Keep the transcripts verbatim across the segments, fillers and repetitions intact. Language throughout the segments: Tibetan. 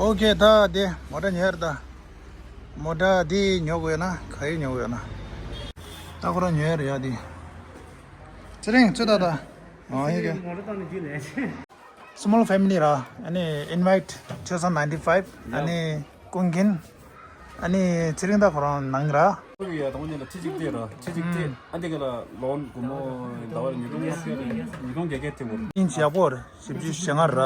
ཨོ་ཁེ། ད་དེ་མོ་ཊ་ཉོས་ར། ད་མོ་ཊ་དེ་ཉོ་དགོས་ན་ག་ཡི་ཉོ་དགོས་ན། ད་ཁོ་རང་ཉོས་ར་ཡ་དེ། ཚེ་རིང་ཚོད་ད་ད། ཨ་ཡི་གེ། Small family ར། ཨ་ནི་invite two thousand ninety-five ཨ་ནི་ཀུན་མཁྱེན། ཨ་ནི་ཚེ་རིང་ད་ཁོ་རང་ནང་ར། ཁོ་ཡི་ཡ་དང་པོ་ཉིད་ལ་ཁྲི་གཅིག་སྟེར་ར། ཁྲི་གཅིག་སྟེར། ཨ་འདི་ག་ལ་ལོན་སྒོར་མོ་ཟླ་བར་ཉིས་སྟོང་ལྔ་བརྒྱ་རེད། ཉིས་སྟོང་བརྒྱད་བརྒྱ་སྟེར་བ་རེད། ཨིན་ཇི་ཡག་པོ་རེད། བཞི་བཅུ་ཞེ་ལྔ་ར།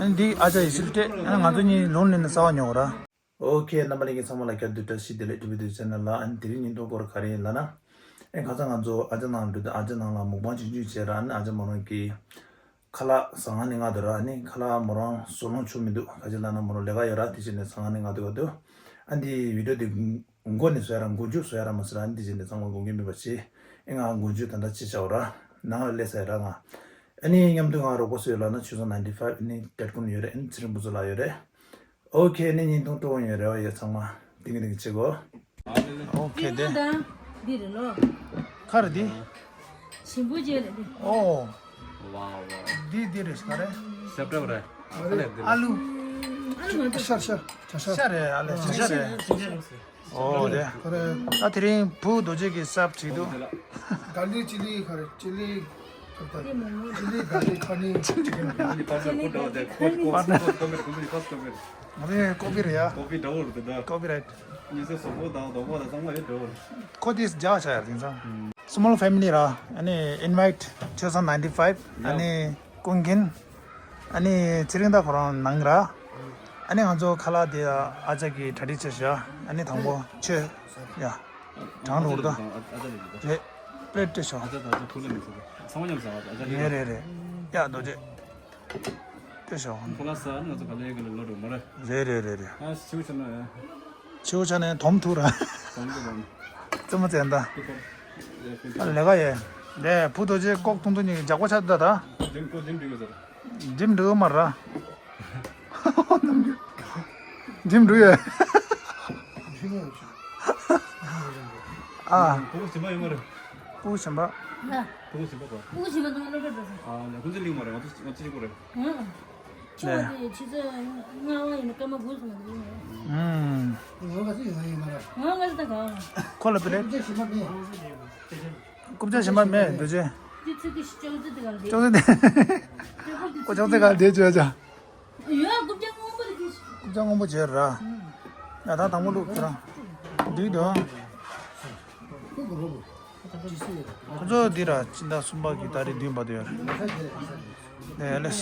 ཨ་ནི་འདི་ཨ་ཅག་ཡི་སིལ་སྤྲད། ཨ་ནི་ང་ཚོ་གཉིས་ལོན་ལེན་ནས་གསར་པ་ཉོ་ར། ཨོ་ཁེ། རྣམ་པ་ལྷན་རྒྱས་ཚང་མ་ལ་བསྐྱར་དུ་བཀྲ་ཤིས་བདེ་ལེགས། ཀྲི་བི་དུ་ཆེ་ནལ་ལ། ཨ་ནི་དེ་རིང་ཉིན་ཐོ་སྐོར་ག་རེ་ཡིན་ལབ་ན། ཨེ་ཁ་སང་ང་ཚོ་ཨ་ཅག་ནང་འགྲོ་དུས་ཨ་ཅག་ནང་ལ་མུག་པང་ཆུང་ཆུང་བྱས་ར། ཨ་ནི་ཨ་ཅག་མོ་རང་གིས་ཁ་ལག་ཟ་ཁང་ནས་མངགས་འདུག་ར། ཨ་ནི་ཁ་ལག་མོ་རང་ཟ་ལོང་ཆོག་མི་འདུག་ག་ཅི་ལབ་ན་མོ་རང་ལས་ཀ་ཡོད་ར། དེ་བྱས་ནས་ཟ་ཁང་ནས་མངགས་འདུག་ག་འདུག་ཨ་འདི་བི་ཌིའོ་འདི་མགོ་ནས་བཟོ་ཡ་ར། མགོ་མཇུག་བཟོ་ཡ་ར་མ་ཟེར་ར། ཨ་ནི་དེ་བྱས་ནས་ཚང་མ་དགོངས་འགལ་མེད་པ་བྱེད། ཨེ་ང་མགོ་མཇུག་ད་ལྟ་ཅི་བྱའོ་ར། ནང་ལ་སླེབས་ས་ཡ་ར་ང་། ཨ་ནི་མཉམ་དུ་ང་རོགས་པ་སུ་ཡོད་ལབ་ན་ཆུ་ཚང་ninety-five ཨ་ནི་ཏེར་ཀུན་ཡོད་རེད། ཨ་ནི་ཚེ་རིང་བུ་ཚོ་ལགས་ཡོད་རེད། ཨོ་ཁེ། ཨ་ནི་ཉིན་ཐོ་སྟོན་ཡོད་རེད་བ། ཡོད་ཚང་མ་ཏིང་ངེ་ཏིང་བྱེད་དགོས། ཨོ་ཁེ། དེ་འདི་རེད་ལོ། ཁ་རེད་འདི། ཞིམ་པོ་བྱས་རེད་འདི། ཨོ། ཝའོ་ཝའོ། འདི་འདི་རེད། ག་རེ། སེབ་ཏེམ་པར་རེད། ཨ་ལུ། ཨ་ལུ་མ་གཏོགས། ཤར་ཤར། ཤར་ཤར། ཤར་རེད། ཨ་ལེ་ཤར་ཤར་རེད། ཨོ་རེད། ཁ་རེད། ད་དེ་རིང་བུ་རྡོ་རྗེ་གི་སབ་བྲིས་འདུག་ག་ལི་ཅི་ལི་ཁ་རེད། ཅི་ལི། ཅི་ལི་ག་ལི་ཁ་ནི། ཅི་ལི་ག་ལི་ཁ་ནི། ཅི་ལི་ག་ལི་ཁ་ནི། ང་རེ་ཀོ་པི་རེད་ཡ། ཀོ་པི་འདྲ་བོ་རེད་ད། ཀོ་པི་རེད། ཉི་ཚེ་བཟང་པོ་དང་བདེ་མོ་དང་ཚང་མ་ཡོད་འདྲ་བོ་རེད། ཁོ་དེས་རྒྱག་བྱ་ཡ་དེང་སང་། Small family ར། ཨ་ནི་invite two thousand ninety-five ཨ་ནི་ཀུན་མཁྱེན། ཨ་ནི་ཚེ་རིང་ད་ཁོ་རང་ནང་ར། ཨ་ནི་ང་ཚོ་ཁ་ལག་དེ་ཨ་ཅག་གིས་གྲ་སྒྲིག་བྱས་ཤག་ཨ་ནི་དང་པོ་ཆུ་ཡ། གྲང་རུ་རུ་ད། རེད། པླེཊ་སྤྲད་ཤག་རེད་རེད་རེད། ཡ་རྡོ་རྗེ། སྤྲད་ཤོག་ཁོ་ལ་ས་ནི་ང་ཚོ་ག་ལེ་ག་ལེ་ལོ་རུ་མ་རེད། རེད་རེད་རེད་རེད། ཨ་ཆིའུ་ཆ་ན་ཡ། ཆིའུ་ཆ་ནས་དོམ་ཐུག་ར། དོམ་ཐུག་ར། རྩེད་མོ་རྩེ་འདྲ། ཨ་ལས་ཀ་ཡེ། ལས་བུ་རྡོ་རྗེ་ལྐོག་ཐུང་ཐུང་གཉིས་ཀྱི་ཇག་པ་ཆགས་འདུག་ད། ལྡེམ་ཀོ་ལྡེམ་འགྲིག་ཡོད་ཟེར། ལྡེམ་འགྲིག་ཡོད་མ་ར། ལྡེམ་འགྲིག་ཡོད། ཨ། ཕྲུ་གུ་གཞན་པ་ཡོད་མ་རེད། ཕྲུ་གུ་གཞན་པ། ཕྲུ་གུ་གཞན་པ་ག་ཕྲུ་གུ་གཞན་པ་དང་སློབ་གྲྭ་འགྲོ་སོང་། ཨ་ལས་ཁོང་ཚོ་གླིང་མ་རེད། ང་ཚོ་ང་ཚོ་གཅིག་པོ་རེད། ཨང་། ཆུ་བ་དེ་ཆུ་ཚོད་ལྔ་པ་ཡིན་ན་སྐར་མ་དགུ་སོང་བ་དེ་ཡིན་ནོ། ཨང་། ང་ང་ཚོ་ཡོང་ཡོད་མ་རེད། ང་ང་ཚོ་ད་གང་། ཁོ་ལ་བི་ལེ། རྐུབ་ཀྱག་གཞན་པ་མེད། རྐུབ་ཀྱག་གཞན་པ་མེད་འདུག་ཅེ། དེ་ཚོད་དེ་ཅོག་ཙེ་དེ་ག་ལ་དེ། ཅོག་ཙེ་དེ། ཁོ་ཅོག་ཙེ་ག་ལ་དེ་བྱོས་ཅ། ཡོད། རྐུབ་ཀྱག་སྔོན་པོ་དེ་དེ། རྐུབ་ཀྱག་སྔོན་པོ་བྱས་ར། ཡ་ད་དང་པོ་ལུག་ཁྱེད་རང་། འདུག་འདུག་ཁོ་ཚོ་འདི་ར་ཕྱི་ཟླ་གསུམ་པ་གི་ཏ་རིག་བདུན་བར་དུ་ཡོད་རེད། ཨེ་ལེས།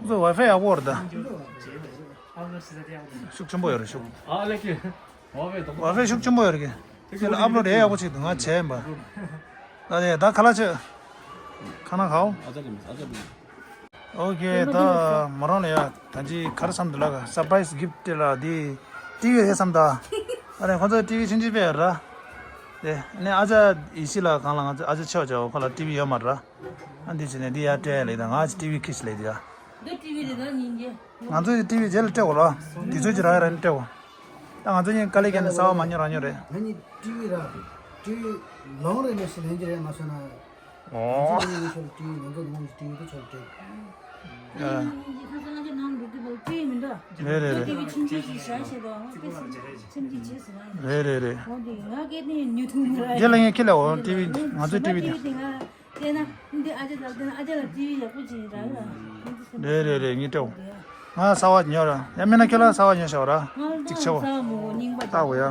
ཁོ་ཚོ་ཝའི་ཕའི་ཡག་པོ་རེད་ད། ཤུགས་ཆེན་པོ་ཡོད་རེད་ཤུགས། ཝའི་ཕའི་ཤུགས་ཆེན་པོ་ཡོད་རེད་གི། དེ་ལ་ཨབ་ལོཌ་ཡས་ཡག་པོ་ཅིག་འདུག་ང་བྱས་ཡིན་པ། ད་དེ་ད་ཁ་ལག་ཆོད། ཁ་ན་ཁའོ། ཨོ་ཁེ། ད་མོ་རང་ལ་ཡ་ད་ཅི་ག་རེ་བསམ་འདུག་ལ། སར་པ་རའི་སི་གིཕ་ཊི་ལ་དེ་ཊི་ཝི་རེད་བསམ་ད། ཨ་ནི་ཁོ་ཚོ་ཊི་ཝི་ཆུང་ཆུང་སྤྲད་ཡོད་ར། དེ་ཨ་ནི་ཨ་ཅག་ཡེ་ཤེས་ལགས་སྒང་ལ་ང་ཚོ་ཨ་ཅག་ཆེ་བ་ཆེ་བ་ཁོ་ལ་ཊི་ཝི་ཡོད་མ་རེད་ར། ཨ་འདི་བྱས་ནས་འདི་ཡར་སྤྲད་ཡ་ལེགས་ད། ང་ཅི་ཊི་ཝི་ཁྱི་ཞིག་ལེགས་ད་ཡ། འདི་ཊི་ཝི་རེད་ད་ཉིན་རྒྱལ། ང་ཚོ་ཡི་ཊི་ཝི་རྗེས་ལ་སྤྲད་དགོས་ར། དུས་ཚོད་ཀྱི་རག་ཡ་ར་ནི་སྤྲད་དགོས། ད་ང་ཚོ་གཉིས་དཀའ་ལས་བརྒྱབ་ནས་གསར་པ་མ་ཉོ་རང་ཉོ་རེད། ང་གཉིས་ཊི་ཝི་ར། ཊི་ཝི་ལོང་རེ་ནས་ཞིག་ལེན་གྱི་རེད་མ་སོང་ན། ཨོ། ང་ཚོ་གཉིས་ཆོར་ཊི་ཝི་ང་ཚོ་ནང་གི་ཊི་ཝི་དེ་ཆོར་སྤྲད། ཨ། ང་ཚོ་ང་ཚོ་ནང་འགྲོ་དུས་ཊི་ཝི་མི་འདུག་རེད་རེད་རེད། ཊི་ཝི་ཆུང་ཆུང་ཞིག་བཞག་བཞག་འདུག་ང་དཔེ་སེམས་ཀྱི་བྱས་ཟེར་བ་ཡིན། རེད་རེད་རེད། འོ་དེ་ང་སྐད་ནས་ཉོ་ཐུབ་མི་ར། རྗེས་ལ་ངས་ཁྱེད་ལ་འོ་ཊི་ཝི་ང་ཚོའི་ཊི་ཝི་དེ། ཊི་ཝི་དེ་ང་། དེ་ན་འདི་ཨ་ཅག་ལགས་དེ་ན་ཨ་ཅག་ལ་ཊི་ཝི་ཡག་པོ་ཅིག་རག་ལ། རེད་རེད་རེད། ངས་སྤྲད་འོ། ང་གསར་པ་ཉོ་ར། ཡང་མིན་ན་ཁྱོད་ལ་གསར་པ་ཉོ་ཤོག་ར། ཅིག་ཆེ་བ། ལྟ་དགོས་ཡ།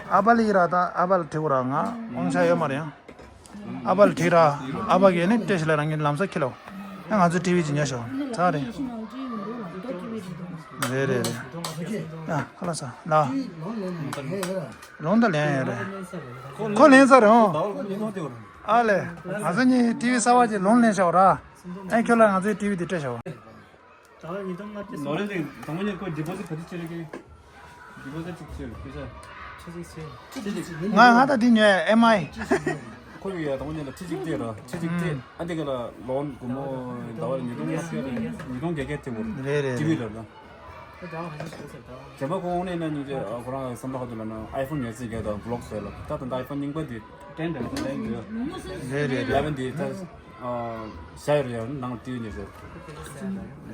ཨ་ཕ་ལ་ཡིན་ར། ད་ཨ་ཕ་ལ་དྲི་དགོས་ར། ང་དབང་ཆ་ཡོད་མ་རེད་ཡ། ཨ་ཕ་ལ་དྲི་ར། ཨ་ཕ་གིས་ནི་སྤྲད་ཤི་ལ་རང་གི་ལམ་སང་ཁྱེར་ལོ། ཡང་ང་ཚོ་ཊི་ཝི་ཅིག་ཉོ་ཤོག་ཚར་རེད། རེད་རེད་རེད། ཡ་ཁ་ལག་ཟ་ལ། ལོང་ད་ལེན་ཡོད་རེད། ཁོ་ལེན་ས་རེད་ཨོ། ཨ་ལེ། ང་ཚོ་གཉིས་ཊི་ཝི་གསར་པ་ཅིག་ལོང་ལེན་ཤོག་ར། ཨེ་ཁྱོད་ལ་ང་ཚོའི་ཊི་ཝི་དེ་སྤྲད་ཤོག་ད་ལོ་ཉིས་སྟོང་ལྔ་བཅུ། ལོ་རེ་རེ་དང་པོ་ཉིད་ཁོ་ཌི་པོ་ཟིཊ་ག་ཚོད་བྱེད་རེད་ཀི། ཌི་པོ་ཟིཊ་གཅིག་བྱེད་རེད་སྐད་ཆ། ཁྲི་གཅིག་བྱེད། ཁྲི་གཅིག་བྱེད། ང་ང་ད་དེ་ཉོས་ཨེམ་ཨའི། ཁོ་གི་ཡ་དང་པོ་ཉིད་ལ་ཁྲི་གཅིག་སྟེར་ར། ཁྲི་གཅིག་སྟེར། ཨ་འདི་ག་ལ་ལོན་སྒོར་མོ་ཟླ་བ་ལ་ཉིས་སྟོང་ལྔ་བཅུ་རེད། ཉིས་སྟོང་བརྒྱད་བརྒྱ་སྟེར་དགོས་རེད། རེད་རེད་ཊི་ཝི་རེད། ལབ་ན། ད་ལྟ་བ་ག་ཚོད་བྱེད་ཟེར་ད། རྒྱ་མ་ཁོ་དངོས་གནས་ན་སྙིང་རྗེ་ཨ་ཁོ་རང་བསམ་བློ་ག་ཚོད་ལབ་ན་ཨའི་ཕོན་ཉོས་ཚེ་ག་ད་བི་ལོག་བཟོས་ལ་ད་ད་ལྟ་ཨའི་ཕོན་རྙིང་པ་དེ་ཊེན་རེད་ཊེན་རེད། རེད་རེད་རེད། ཨི་ལེ་ཝེན་དེ་ད། བཞག་ཡོད་རེད་ཡ། ནང་ལ་ཏི་ཝི་ཉོས་ཟེར།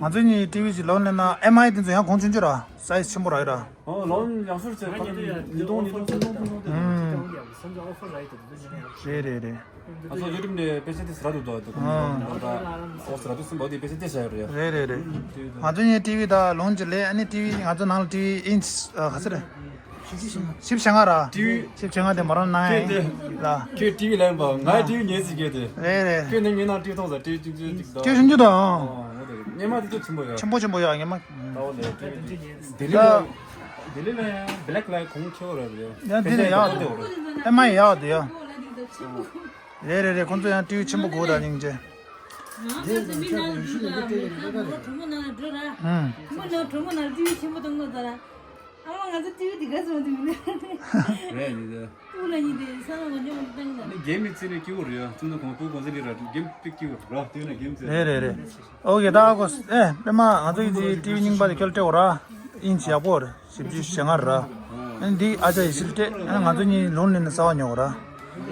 ང་ཚོ་གཉིས་ཏི་ཝི་ཅིག་ལོན་ལེན་ན་ཨེམ་ཨའི་དེ་ཚོ་ཡང་གོང་ཆུང་ཆུང་ར་སའི་ཛི་ཆེན་པོ་ར་ཡོད་ར། ཨོ་ལོན་ཡག་ཤོས་ཚེ་ག་ཚོད་ཉིས་སྟོང་ཉིས་སྟོང་ཉིས་སྟོང་ཉིས་སྟོང་། རེད་རེད་རེད། ང་ཚོ་ཡུ་ཊུབ་ནས་པེ་ས་དེ་ཟ་ར་འདུག་དོ་དེ་གོང་ཨོ་ཟ་ར་འདུག་སུན་པོ་དེ་པེ་ས་དེ་ཟ་ཡོད་རེད། རེད་རེད་རེད། ང་ཚོ་གཉིས་ཏི་ཝི་ད་ལོན་ཅིག་ལེན། ཨ་ནི་ཏི་ཝི་ང་ཚོ་ནང་ལ་ཏི་ཝི་ཨིན་ཅི་ཨ་ག་ཚོད་རེད། ཞིབ་ཆ་ང་ར། ཏི་ཝི། ཞིབ་ཆ་ང་དེ་མ་རང་ན་ཡིན་ལ། ཁྱོད་ཏི་ཝི་ལེན་པ་ང་ཏི་ཝི་ཉེས་ཟིག་གེ་དེ། རེད་རེད། ཁྱོད་ནི་ངའི་ནང་ཏི་ཝི་ཐོག་ས་ཏི་ཝི་ཅིག་ཅིག་ཅིག་དང་། ཏི་ཝི་ཆུང་ཆུང་དང་། ཨོ་ངོ་དེ་ཉེས་མ་དེ་ཚོ་ཆེན་པོ་ཡོད། ཆེན་པོ་ཆེན་པོ་ཡོད་ཉེས་མ། ད་འོ་ལེ་ཏི་ཝི་ལྡི་ལི་ལ་ལྡི་ལི་ལ་ཡང་བེ་ལེག་ལའིཊ་གོང་ཆེ་བ་རེད་རེད། ཡང་ལྡི་ལི་ཡག་དེ་ཨེམ་ཨའི་ཡག་དེ་ཡ། རེད་རེད་རེད། ཁོང་ཚོ་ཡང་ཏི་ཝི་ཆེན་པོ་དགོས་ད་སྙིང་རྗེ། ང་ཚོ་མི་ནང་འགྲོ་ལ་མི་ཁ་མོ་གྲོ་མོ་ནང་ལ་འགྲོ་ར། ཧུམ། ཁོ་མོ་ནང་གྲོ་མོ་ནང་ཏི་ཝི་ཆེན་པོ་གཏོང་དགོས་ད་ར། ཨ་མ་ང་ཚོ་ཏི་ཝི་དེ་ག་ཚོད་འདུག་ནི། རེད་ནི་དེ། ཏུ་ལ་ཉི་དེ་ས་ལ་ང་ཉོ་མ་བཏང་ད། ནི་གེམ་མི་ཚེ་ནི་སྐྱིད་པོ་རེད་ཡ། ཁྱིམ་ཚང་གང་པོ་གང་ཚེ་ནི་ར་གེམ་པིག་སྐྱིད་པོ་ར་དེ་ན་གེམ་ཚེ། རེད་རེད་རེད། ཨོ་ཀེ་ད་ཨ་ཁོ་ཨེ་པད་མ་ང་ཚོ་ཡི་ཏི་ཝི་རྙིང་པ་དེ་ཁྱོད་སྤྲད་འོ་ར། ཨིན་ཅི་ཡག་པོ་རེད། བཞི་བཅུ་ཞེ་ལྔ་ར། ཨ་ནི་འདི་ཨ་ཅག་ཡེ་ཤེས་སྤྲད། ཨ་ནི་ང་ཚོ་གཉིས་ལོན་ལེན་ནས་གསར་པ་ཉོ་གོ་ར།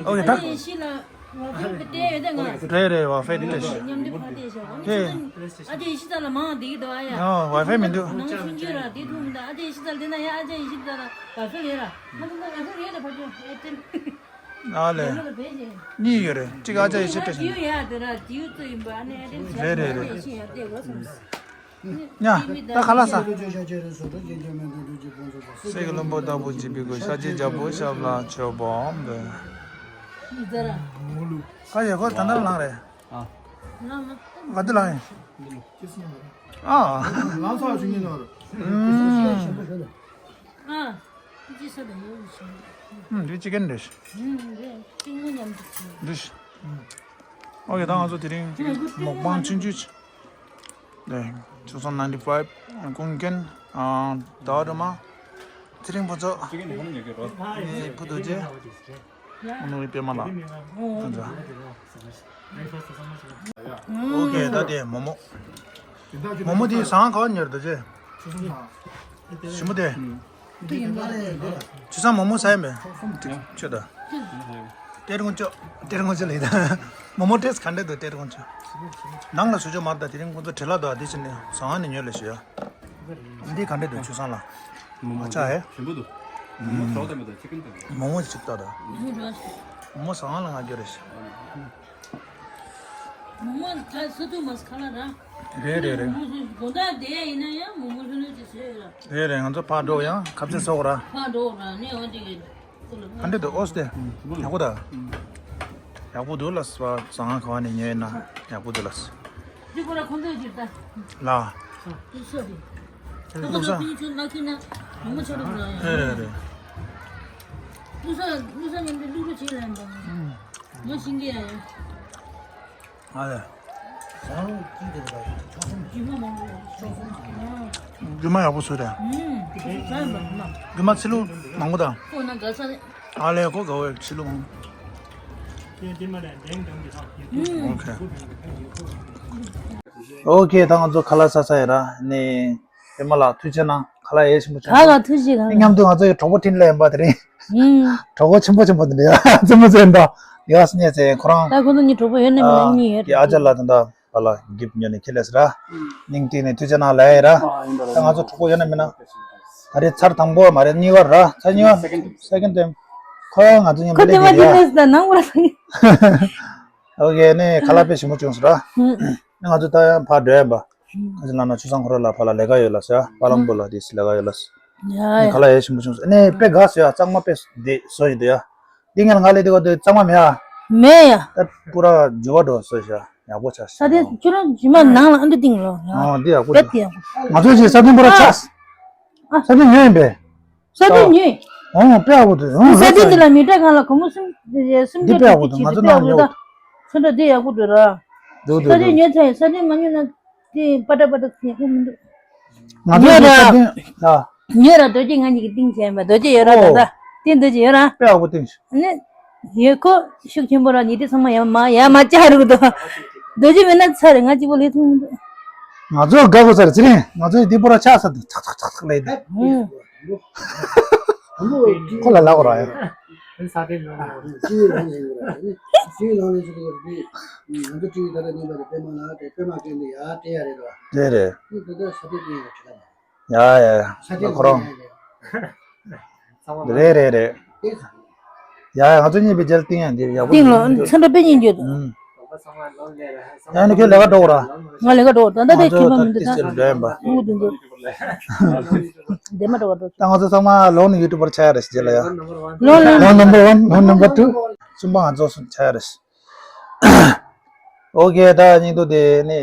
ཨོ་ཀེ་ད། ཡེ་ཤེས་ལ་ཝའི་ཕའི་དེ་སྤྲད་ཡོད་དེ་ང་། རེད་རེད། ཝའི་ཕའི་དེ་སྤྲད་ཤག་མཉམ་དུ་ཕར་བལྟས་ཤག་ཨ་ནི་ཨེ། ཁྱེད་ཚོ་ཨ་ཅག་ཡེ་ཤེས་ད་ལ་མང་བསྡད་ཀྱི་འདུག་ཨ་ཡ། ཨོ་ཝའི་ཕའི་མི་འདུག་ནང་ཆུང་ཆུང་ར་དེ་ཐུག་མི་འདུག་ཨ་ཅག་ཡེ་ཤེས་ད་ལ་དེ་ན་ཡ་ཨ་ཅག་ཡེ་ཤེས་ད་ལ་ཝའི་ཕའི་ཡོད་ར། ང་ཚོ་ད་ཝའི་ཕའི་ཡོད་ར་ཕར་ཕྱོགས་ཨེར་ཏེལ། ཨ་ལས། གཉིས་ཡོད་རེད། གཅིག་ཨ་ཅག་ཡེ་ཤེས་སྤྲད་ཤག་ཡ་དེ་ར་དེའུ་ཚོ་ཡིན་པ་ཨ་ནི་ཨེར་ཏེལ་བྱས་རེད་རེད་རེད། ཡེ་ཤེས་ཡར་བལྟས་དགོས་སོང་། ཉ། ད་ཁ་ལག་ཟ། སྲས་ཀྱི་བློན་པོ་ལྟ་བུ་བྱེད་པའི་སྐུ། ཤ་རྗེ་རྒྱལ་པོ་ཞབས་ལ་མཆོད་པའམ་འབུལ། ཨ་ཡེ་ཁོ་ད་ལྟ་ལངས་རེད། ཨ། ག་དུས་ལངས་ཡིན། ཨ། ལངས་ཚར་བྱུང་ཡིན་ནོ། ཨུམ། ཨ། ཅི་ས་དང་ཡོད་ཞིང་། ཨུམ། འདི་ཅི་ཀན་རེད། ཨུམ། རེད། གཅིག་མོ་མཉམ་དུ་བྱུང་། འདི། ཨོ་ཀེ་ད་ང་ཚོ་དེ་རིང་མོག་པང་ཆུང་ཆུང་ཅིག་ལེ། two thousand ninety-five ཀུན་མཁྱེན། ཨ། ཟླ་བ་སྒྲོལ་མ། ཚེ་རིང་ཕུན་ཚོགས། ནི་བུ་རྡོ་རྗེ། ཨ་ནུ་པད་མ་ལགས། ཕུན་ཚོགས། ཨོ་ཀེ་ད་དེ་མོག་མོག་མོག་མོག་དེ་ཟངས་ག་པར་ཉོས་རེད་རྡོ་རྗེ། ཞི་མོ་དེ། ཆུ་སྲང་མོག་མོག་ཟ་ཡ་མེད། ཁྱོད་ད། གཏེར་སྔོན་ཆོ། གཏེར་སྔོན་ཆོ་ལེ་ད། མོག་མོག་ཊེས་ག་འདྲ་འདུག་གཏེར་སྔོན་ཆོ། ནང་ལ་བཟོ་ཆོག་མ་རེད་ད། དེ་རིང་ཁོང་ཚོ་བྲེལ་ལ་འདུག་དེ་ཕྱིན་ནས་ཟངས་ནས་ཉོས་ལེ་ཞུ་ཡ། འདི་ག་འདྲ་འདུག་ཆུ་སྲང་ལ། མོག་མོག་ཨ་ཅག་ཨེ། ཞིམ་པོ་འདུག་མོག་མོག་ཊེས་མེད་ད་ཅི་ཀན་ད། མོག་མོག་ཅིག་ལྟ་ད། མོག་མོག་ཟངས་ལ་ང་རྒྱུ་རེད་ཤག་མོག་མོག་ཁ་སུ་ཐུ་མ་སུ་ཁ་ལ་ར། རེད་རེད་རེད། མོག་མོག་སུ་དགོང་དག་བསྡད་ཡ་ཡིན་ན་ཡང་མོག་མོག་ལྷོད་ལྷོད་ཅིག་བཟོས་ཡོད་ར། རེད་རེད། ང་ཚོ་ཕར་འགྲོ་ཡང་ཁ་ཆེ་ཚོགས་ར། ཕར་འགྲོ་ར་ནས་འོ་དེ་གི། ག་འདྲ་འདུག་ཨོ་སྟེ། ཡག་པོ་ད། ཡག་པོ་འདུག་ལ་སོ། ཟངས་ག་བ་ནས་ཉོས་ན་ཡག་པོ་འདུག་ལ་སོ། འདི་ཁོ་ར་ཁོང་ཚོས་ཀྱི་ད། ལ། ལུག་ས་རེད། ལུག་ས། ཁོ་ཚོ་ཁོང་ཚོ་ལ་ཁྱེར་ན་མོག་མོག་ཆོག་རུང་ར། རེད་རེད་རེད། ལུག་ས་ལུག་ས་མཉམ་དུ་བླུག་རོགས་བྱེད་ལ་ཡིན་པ། མོ་ཤིང་གི་ཡ་ཡ། ཨ་ལས། རྒྱུ་མ་མང་པོ་ཡོད། ཆོག་གསུམ་གྱི་རྒྱུ་མ་ཡག་པོ་བཟོས་རེད། རྒྱུ་མ་ཚི་ལུ་མང་པོ་དང་། ཨ་ལས་ཁོ་དགའ་བོ་ཡོད་ཚི་ལུ་མང་པོ། ཨོ་ཁེ། ད་ང་ཚོ་ཁ་ལག་ཟ་ས་ཡིན་ར། ནི་པད་མ་ལགས་ཐུགས་རྗེ་གནང་། ཁ་ལག་ཡས་ཤིང་པོ་བྱུང་། ཁ་ལག་ཐུགས་རྗེ་གནང་། མཉམ་དུ་ང་ཚོ་ཡི་གྲོགས་པོ་འཕྲིན་ལས་ཡིན་པ་དེ་རིང་། གྲོགས་པོ་ཆེན་པོ་ཆེན་པོ་དེ་འདྲ་ཡ་རྩེད་མོ་རྩེ་འདྲ་ཡོད་སྙེ་ཚེ་ཁོ་རང་། ད་ཁོ་ཚོ་གཉིས་གྲོགས་པོ་ཡོད་ནི་མིན་ན་གཉིས་ཡོད་རེད། ཨ་ཅག་ལགས་དེ་འདྲ་བ་ལ་གིབ་ཉོ་ནས་ཁྱེར་ལས་སི་ར། སྙིང་ཐིག་ནས་ཐུགས་རྗེ་གནང་ལབ་ཡ་ཡིན་ར། ད་ང་ཚོ་གྲོགས་པོ་ཡོད་ན་མིན་ན། ད་རེས་ཚར་དང་པོ་མ་རེད། གཉིས་པ་ར། ཚར་གཉིས་པ། སེ་ཀེན་ཌི་ཊེམ། ཁོ་ང་ཚོ་མཉམ་དུ་ཁོ་དེ་བ་སླེབས་དེ་ཡིན་ར། ནས་ད་ནང་པ་ར་ས་ཡིན། ཨོ་ཁེ། ནས་ཁ་ལག་དཔེ་ཞིམ་པོ་བྱུང་སོང་ར། ང་ཚོ་ད་ཡང་ཕར་འགྲོ་ཡ་ཡིན་པ། ཁ་ཅིག་ལབ་ན་ཆུ་བཟང་ཁོ་ར་ལ་ཕར་ལ་ལས་ཀ་ཡོད་ལ་ཟེར། པ་ལམ་པོ་ལ་དེ་སི་ལས་ཀ་ཡོད་ལ་ཟེར། ཡ་ཡ། ཁ་ལག་ཡས་ཤིང་པོ་བྱུང་སོང་། ནས་དཔེ་དགའ་སོང་ཡ། གཙང་མ་དཔེ་དེ་བཟོ་ཡི་འདུག་ཡ། འདི་ངས་ང་ལས་དེ་ག་དེ་གཙང་མ་མེད་ཡ། མེད་ཡ། ད་པུ་ར་ཇུ་བ་འགྲོ་བཟོ་ཤ་ཡག་པོ་ཆགས་ཤག་ས་དེ་ཁྱོད་རང་ཇི་མ་ནང་ལ་ཨ་འདི་ཏིང་ལོ་ཡ། ཨ་འདི་ཡག་པོ་རྦད་འདུག་དེ་ཡག་པོ། ང་ཚོ་ཞིག་ས་དེ་པུ་ར་ཆགས། ས་དེ་ཉོས་ཡིན་པས། ས་དེ་ཉོས། ཨོ་དཔེ་ཡག་པོ་འདུག་ཨོ་ས་དེ་འདི་ལ་མི་སྤྲད་གང་ལ་སྒོར་མོ་སུམ་སུམ་འདི་དཔེ་ཡག་པོ་འདུག་ང་ཚོ་ནང་ཉོ། ས་འདྲ་འདི་ཡག་པོ་འདུག་ར། འདུག་འདུག་ས་དེ་འདུག་ཉོས་ཚར་ཡིན། ས་དེ་མ་ཉོས་ན་དེ་པ་ཏྲ་པ་ཏྲ་ཡག་པོ་མི་འདུག་ང་ཚོ་ཉོས་ཞིག་ས་ར། དེ་ལ། ཉོས་ར་རྡོ་རྗེ་ང་གཉིས་ཀྱི་ཏིང་བྱས་ཡིན་པ། རྡོ་རྗེ་ཡོད་ར། ཨོ། ད་ད་དེ་རྡོ་རྗེ་ཡོད་ར། དཔེ་ཡག་པོ་ཏིང་། ནི། ཡོད་ཁོ་ཤུགས་ཆེན་པོ་ར་ཉི་དེ་ཚང་མ་ཡ་མ་ཡ་མ་བཅག་རུག་དོ། རྡོ་རྗེ་མེད་ན་ཚར་རེད། ང་གཅིག་པོ་ལས་ཐུབ་མི་འདུག་ང་ཚོ་དགའ་དགོས་ས་རེད། ཚེ་རིང་། ང་ཚོ་འདི་པོ་ར་ཆགས་ས་འདུག་ཚག་ཚག་ཚག་ཚག་ལས་འདུག་ཧུམ། ཁོ་ལ་ལབ་དགོས་ར་ཡ། ས་ཁྲའི་ལོ་ནས། སྤྱི་བའི་ལོ་ནས་ཡིན་པ་རེད། སྤྱི་བའི་ལོ་ནས་ཞུ་དགོས་རེད། ང་ཚོ་སྤྱི་བའི་ད་ལྟ་ཉན་པ་རེད། པད་མ་ལགས་དེ་པད་མ་སྐད་འདི་ཡར་སྤྲད་ཡ་རེད་དོ། རེད་རེད། ཨ་ནི་ད་ལྟ་ས་ཁྲའི་སྐད་ཡིན་ལ་ཁྱེད་ད་མ། ཡ་ཡ་ས་ཁྲའི་ཁོ་རང་། སྐད་ཡིན་ལ། རེད་རེད་རེད། ཡ་ཡ་ང་ཚོ་གཉིས་པའི་རྒྱལ་གཏིང་ཡ་འདི་ཡག་པོ་ཏིང་ལོ་ཡིན། ཚ་འདྲ་པེ་ཉིན་རྒྱུ། ཨུམ། ཡང་ནི་ཁྱོད་ལས་ཀ་འགྲོ་གོ་ར། ང་ལས་ཀ་འགྲོ་ད་ལྟ་དེ་ཁྱོད་མ་མི་འདུག་ད། ང་ཚོ་ད་ཏི་སེར་འགྲོ་ཡིན་པ། ངུ་འདུག་འདུག་དེ་མ་འགྲོ་བ་འགྲོ། ད་ང་ཚོ་ཚང་མ་ལོང་ནི་ཡུ་ཊུབ་པར་ཆགས་ཡ་རེད་ཟེར་ལ་ཡ། ལོང་ལོང་ལོང་ནམ་བར་ཝན་ལོང་ནམ་བར་ཊུ། གསུམ་པ་ང་ཚོ་གསུམ་ཆགས་ཡ་རེད། ཨོ་ཁེ་ད་སྙིང་སྡུག་དེ་ནི་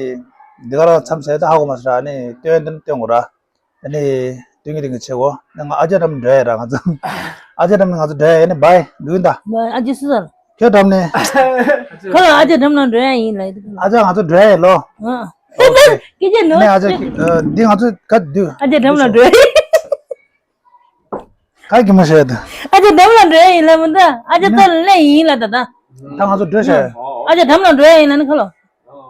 འདི་ག་རང་མཚམས་བྱས་ད་ཧ་གོ་མ་སོང་ར། ནི་སྟོན་དེ་ནི་སྟོན་གོ་ར། ཨ་ནི་དུང་གི་དུང་གི་ཆེ་གོ། ང་ཨ་ཅག་འགྲམ་འགྲོ་ཡ་ར་ང་ཚོ། ཨ་ཅག་འགྲམ་ནས་ང་ཚོ་འགྲོ་ཡ་ཡ་ནི་བའི་ལུས་ད། ཨ་ཅག་སུ་ཟེར། ཁྱོད་འགྲམ་ནས། ཁོ་ལ་ཨ་ཅག་འགྲམ་ནས་འགྲོ་ཡ་ཡིན་ལ། ཨ་ཅག་ང་ཚོ་འགྲོ་ཡ་ཡིན་ལོ། ཨ། ཨོ་ཁེ། སྐད་ཆ་ནོར། ནི་ཨ་ཅག་འདི་ང་ཚོ་ག་དུས། ཨ་ཅག་འགྲམ་ནས་འགྲོ་ཡ་ཡིན། ག་གི་མ་ཤེས་དུ། ཨ་ཅག་འགྲམ་ལ་འགྲོ་ཡ་ཡིན་ལ་མི་འདུག་ཨ་ཅག་རྩ་ལ་སླེབས་ཡིན་ལ་ད་ད། ད་ང་ཚོ་འགྲོ་ཤག་ཨ་ཅག་འགྲམ་ལ་འགྲོ་ཡ་ཡིན་ལ་ནི་ཁ་ལོ།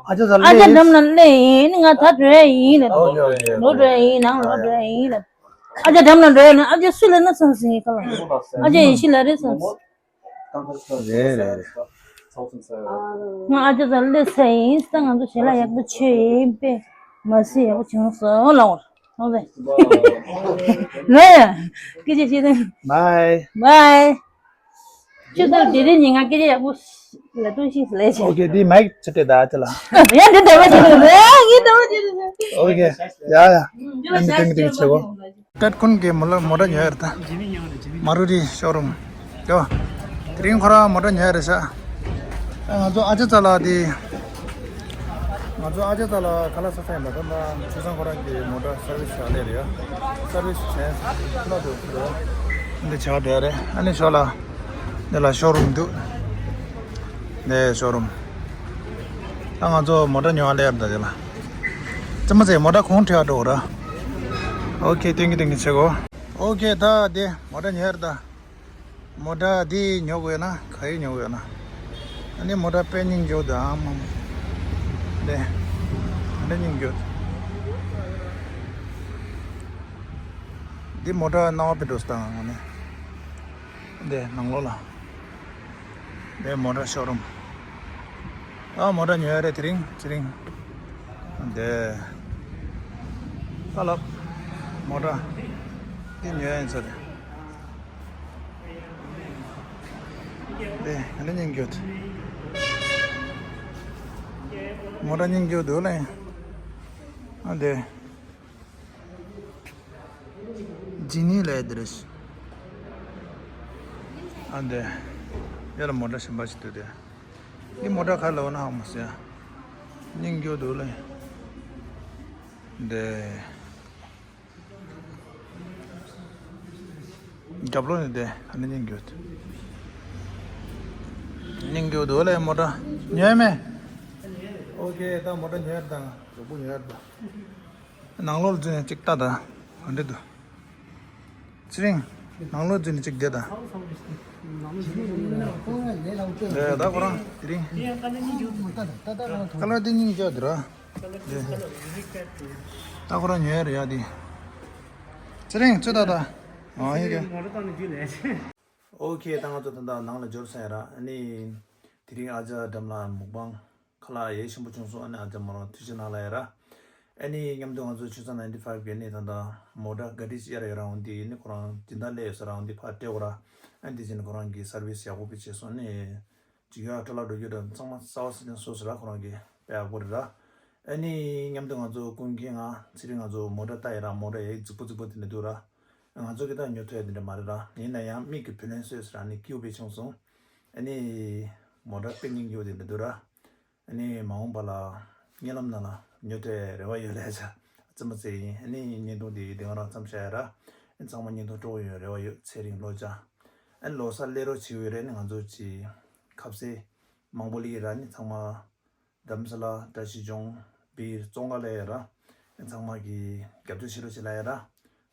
ཨ་ཅག་རྩ་ལ་ཨ་ཅག་སླེབས་ཡིན། འགྲམ་ལ་སླེབས་ཡིན་ནི་ང་ད་འགྲོ་ཡ་ཡིན་ལ་ད། ཨོ་ཡོ་ཡོ། ལོ་འགྲོ་ཡ་ཡིན། ནང་ལོ་འགྲོ་ཡ་ཡིན་ལ། ཨ་ཅག་འགྲམ་ལ་འགྲོ་ཡ་ནི་ཨ་ཅག་སུ་ལ་ན་ཚང་ཟིན་ཡིན་ཁ་ལོ། ཨ་ཅག་ཡེ་ཤེས་ལ་རེད་ཚང་ཟིན། རེད་རེད་རེད། ང་ཨ་ཅག་རྩ་ལ་སླེབས་ཚར་ཡིན། ད་ང་ཚོ་ཞལ་ལག་ཡག་པོ་མཆོད་ཡིན་པས་མ་སྲིད་ཡག་པོ་བྱུང་སོང་ལ་འོར། ལོས་ཡ། སྐད་ཆ་བཤད་དང་། བའི། བའི། ཁྱོད་ཚོར་དེ་རིང་ཉིན་ང་སྐད་ཆ་ཡག་པོ་ལ་ཐུགས་ཤིག་ལས་བྱེད། ཨོ་ཁེ། འདི་མའིག་ཚུར་སྤྲད་ད་ཨ་ཅག་ལ། ཡ་འདི་འདྲ་བ་ཞིག་རེད། ཡ་ངའི་འདྲ་བ་ཞིག་རེད། ཨོ་ཁེ། ཡ་ཡ། ཨ་ནི་ཏིང་ཏིང་བྱེད་གོ། ཏད་ཀུན་གྱི་མོ་ལ་མོ་ཊ་ཉོ་ཡ་རེད་ད། མ་རུ་ཏི་ཤོ་རུམ། དེ་བ། དེ་རིང་ཁོ་རང་མོ་ཊ་ཉོ་ཡ་རེད་ཤག་ཨ་ང་ཚོ་ཨ་ཅག་རྩ་ལ་དེ། ང་ཚོ་ཨ་ཅག་རྩ་ལ་ཁ་ལག་ཟ་ས་ཡིན་པ་ད་ལྟ་ཆུ་བཟང་ཁོ་རང་གི་མོ་ཊ་སར་བི་སི་བྱ་ལས་རེད་ཡ། སར་བི་སི་བྱས་ཁ་ལག་དུ་ཁུར་རོ། འདི་བྱ་བ་དེ་རེད། ཨ་ནི་ཞོར་ལ། འདི་ལ་ཤོ་རུམ་འདུག་འདི་ཤོ་རུམ། ད་ང་ཚོ་མོ་ཊ་ཉོ་བ་སླེབས་ད་དེ་ལ། ཙི་མ་ཚེ་མོ་ཊ་གོང་ཁྲིད་འགྲོ་ར། ཨོ་ཁེ། ཏིང་གི་ཏིང་གི་བྱེད་གོ། ཨོ་ཁེ། ད་དེ་མོ་ཊ་ཉོ་ཡ་རེད་ད། མོ་ཊ་འདི་ཉོ་དགོས་ན་ག་ཡི་ཉོ་དགོས་ན། ཨ་ནི་མོ་ཊ་དཔེ་སྙིང་རྗེ་འདུག་ཨ་མ་མ། འདི། ཨ་ནི་སྙིང་རྗེ་འདུག་འདི་མོ་ཊ་སྣང་བ་དཔེ་འགྲོ་སྟངས་ཨ་ནི། འདི་ནང་ལོགས་ལ། འདི་མོ་ཊ་ཤོ་རུམ། ཨ་མོ་ཊ་ཉོ་ཡ་རེད་དེ་རིང་དེ་རིང་། འདི། ཨ་ལབ། མོ་ཊ། འདི་ཉོ་ཡ་ཡིན་ས་རེད། དེ་ཨ་ནི་སྙིང་རྗེ་འདུག་མོ་ཊ་སྙིང་རྗེ་འདུག་ལ། ཨ་དེ། ཇི་ནི་ལས་དེ་རེད། ཨ་དེ། ཡ་ལ་མོ་ཊ་གཞན་པ་ཞིག་འདུག་དེ། འདི་མོ་ཊ་ག་ལ་འོ་ན་ཧ་མ་སོང་ཡ། སྙིང་རྗེ་འདུག་ལ། དེ། རྒྱབ་ལོགས་ནས་བསྡད་ཨ་ནི་སྙིང་རྒྱུད། སྙིང་རྒྱུད་འདུག་ལས་མོ་ཊ་ཉོས་མེད། ཨོ་ཁེ། ད་མོ་ཊ་ཉོས་དང་གྲོགས་པོ་ཉོས་དང་། ནང་ལོགས་འཛུལ་ནས་གཅིག་ལྟ་དང་། ག་འདྲ་འདུག་ཚེ་རིང་། ནང་ལོགས་འཛུལ་ནས་གཅིག་བསྡད་དང་། ད་ཁོ་རང་དེ་རིང་། ཁ་ལག་དེ་སྙིང་རྒྱུད་འདུག་ར། ད་ཁོ་རང་ཉོས་རེད་ཡ་དེ། ཚེ་རིང་ཚོད་ལྟ་དང་། ཨ་ཡོད་ཀྱི། ཨོ་ཁེ། ད་ང་ཚོ་ད་ལྟ་ནང་ལ་འབྱོར་ཚར་ཡ་ར། ཨ་ནི་དེ་རིང་ཨ་ཅག་འགྲམ་ལ་མུག་པང་ཁ་ལག་ཡས་ཞིམ་པོ་བྱུང་སོང་། ཨ་ནི་ཨ་ཅག་མོ་རང་ཐུགས་རྗེ་གནང་ལ་ཡ་ར། ཨ་ནི་མཉམ་དུ་ང་ཚོ་ཆུ་ཚོད་ninety five གི་ནི་ད་ལྟ་མོ་ཊ་ག་རི་ཅིག་གཡར་ཡོད་ར། འོན་ཏེ་ནི་ཁོ་རང་སྦྱིན་བདག་སླེབས་ཡོད་ས་ར། འོན་ཏེ་ཕར་སྤྲད་དགོས་ར། ཨ་ནི་དེ་བཞིན་ཁོ་རང་གི་སར་བི་སི་ཡག་པོ་སྤེལ་བྱས་སོང་ནི། ཅིག་ཡོད་ཨ་སྤྲོ་ལག་འགྲོ་རྒྱུ་དང་ཚང་མ་གསར་པ་སྲིད་ཀྱང་སོ་སོ་ར་ཁོ་རང་གི་དཔེ་ཡག་པོ་རེད་ར། ཨ་ནི་མཉམ་དུ་ང་ཚོ་ཀུན་མཁྱེན་ང་ཚེ་རིང་ང་ཚོ་མོ་ཊ་ལྟ་ཡི་ར། མོ་ཊ་ཡག་རྫིག་པོ་རྫིག་པོ་དེ་འདྲ་འདུག་ར། ང་ཚོ་གི་ད་ཉོ་ཐུབ་ཡ་དེ་འདྲ་མ་རེད་ར། ཡིན་ན་ཡང་མིག་གི་བུ་ལོན་སོས་ཟེར་ཨ་ནི་སྐྱིད་པོ་བྱུང་སོང་། ཨ་ནི་མོ་ཊ་དཔེ་སྙིང་རྗེ་པོ་དེ་འདྲ་འདུག་ར། ཨ་ནི་མ་འོངས་པ་ལ་རྨི་ལམ་ནང་ལ་ཉོ་ཐུབ་ཡ་རེ་བ་ཡོད་ལས་བྱ་ཙི་མ་ཙི་ཡིན། ཨ་ནི་བརྙན་ཐུང་འདི་དེ་ག་རང་མཚམས་བཞག་ཡ་ར། ཨ་ནི་ཚང་མ་བརྙན་ཐུང་སྤྲོ་པོ་ཡོང་རེ་བ་ཡོད། ཚེ་རིང་ལོ་ཅག་ཨ་ནི་ལོ་གསར་སླེབས་རོགས་བྱེད་ཡོད་རེད། ཨ་ནི་ང་ཚོ་ཅིག་ཁ་ཟས་མང་པོ་སླེབས་ཡོད་ར། ཨ་ནི་ཚང་མ། དྷ་རམ་ས་ལ། བཀྲ་ཤིས་ལྗོངས། སྦིར། ཙོང་ཁ་ལ་ཡོད་ར། ཨེ་ཚང་མ་གིས་རྒྱབ་སྐྱོར་བྱེད་རོགས་བྱེད་ལ་ཡོད་ར།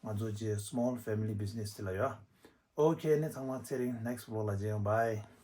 ང་ཚོ་ཅིག་small family business དེ་ལ་ཡོད། ཨོ་ཁེ། ཨ་ནི་ཚང་མ་ཚེ་རིང་next vlog ལ་མཇལ་ཡོང་། Bye།